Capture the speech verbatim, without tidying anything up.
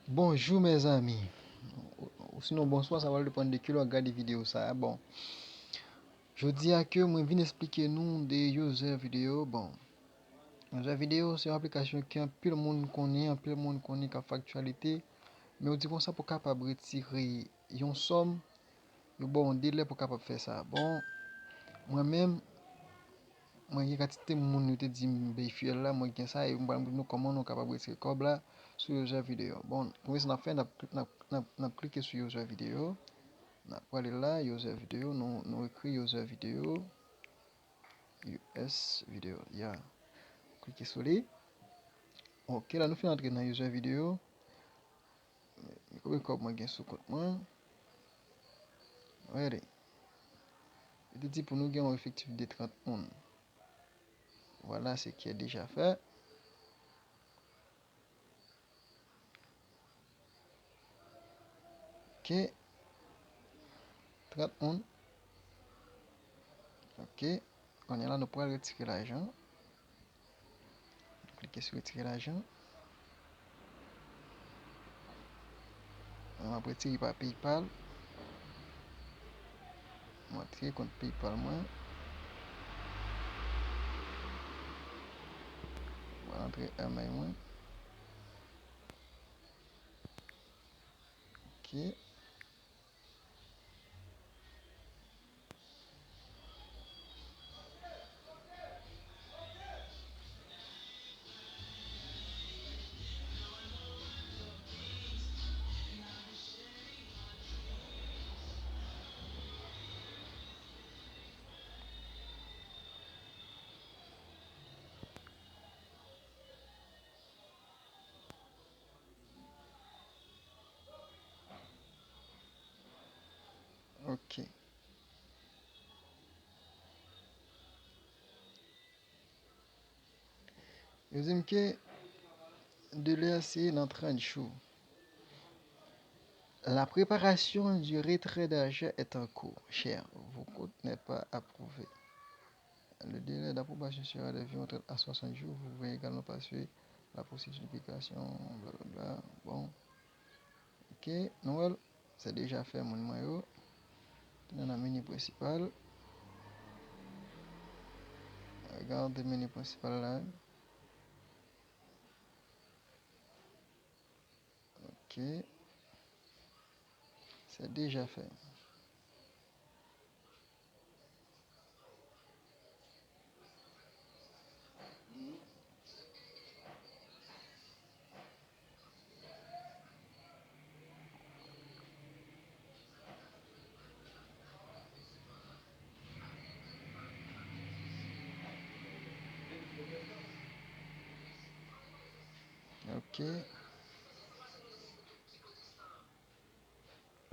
Bonjou mezanmi. Ou sinon bonswa, sa pral depann de kilè w ap gade videyo sa a. Bon, jodi a ke mwen vin esplike nou de user video. Bon, user video se yon aplikasyon ke anpil moun konnen, anpil moun konnen k ap fè aktyalite. Men ou di konsa pou kapab retire yon sòm, yo ba w yon delè pou kapab fè sa. Bon, mwen menm, mwen gen kantite moun yo te di m bay fuel la, mwen gen sa, e mwen pral montre nou kòman nou kapab retire kòb la sou user video. Bon, premye sa n ap fè, n ap, n ap, n ap, n ap klike sou user video. N ap prale la, user video, nou, nou ekri user video. U S video, ya. Klike sou li. Ok, la nou fin antre nan user video. Men konbyen kòb mwen gen sou kont mwen? Ready. Li te di pou nou gen yon efektif de trant moun. Vwala, se ki deja fè. Ok. Trant moun. Ok. Kounye a la, nou pral retire lajan. Nou klike sou retire lajan. Mwen, m ap retire pa PayPal. Mwen antre kont PayPal mwen. Mwen antre email mwen. Ok. Ok. Yo di m ke delè se nan trant jou. La préparation du retrait d'argent est en cours, cher. Vos comptes n'est pas approuvé. Le délai d'approbation sera d'environ trente à soixante jours. Vous pouvez également passer la procédure d'application, blablabla. Bon. Ok, nou wè l, se deja fè moun mwen yo. Tounen nan meni prensipal. Gade meni prensipal la. Ok. Se deja fè. Ok.